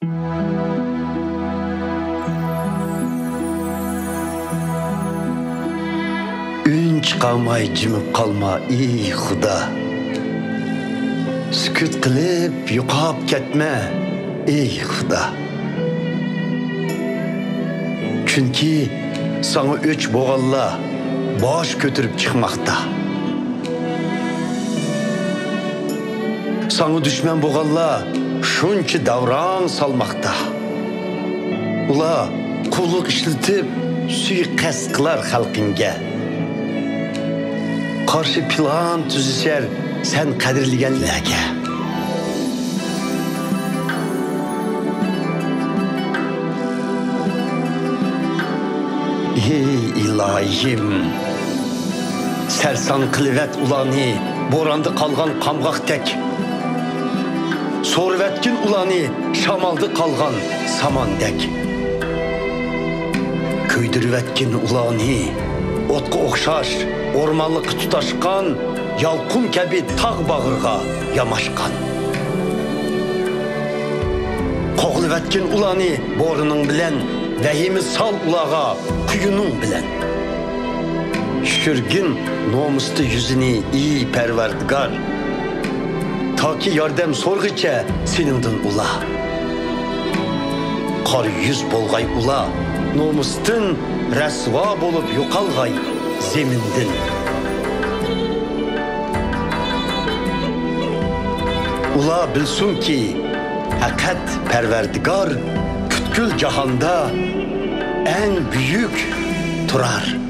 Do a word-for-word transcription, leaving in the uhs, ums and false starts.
ئۈن چىقارماي جىمىپ قالما، ئى خۇدا. سۈكۈت قىلىپ يوقاپ كەتمە، ئى خۇدا. چۈنكى ساڭا ئۆچ بولغانلار باش كۆتۈرۈپ چىقماقتا. ساڭا دۈشمەن بولغانلار شۇنچە داۋراڭ سالماقتا. ئۇلار قۇللۇق ئىشلىتىپ سۇيىقەست قىلار خەلقىڭگە. قارشى پىلان تۈزۈشەر سەن قەدىرلىگەنلەرگە. ھەي ئىلاھىم، سەرسان قىلىۋەت ئۇلارنى بوراندا قالغان قامغاقتەك. سورۇۋەتكىن ئۇلارنى شامالدا قالغان ساماندەك. كۆيدۈرۈۋەتكىن ئۇلارنى ئوتقا ئوخشاش ئورمانلىققا تۇتاشقان، يالقۇن كەبى تاغ باغرىغا ياماشقان. قوغلىۋەتكىن ئۇلارنى بورىنىڭ بىلەن، ۋەھىمە سال ئۇلارغا قۇيۇنۇڭ بىلەن. چۈشۈرگىن نومۇستا يۈزىنى، ئى پەرۋەردىگار. تاكى ياردەم سورىغىچە سېنىڭدىن ئۇلار. قارا يۈز بولغاي ئۇلار، نومۇستىن رەسۋا بولۇپ يوقالغاي زېمىندىن. ئۇلار بىلسۇنكى، پەقەت پەرۋەردىگار پۈتكۈل جاھاندا ئەڭ بۈيۈك تۇرار.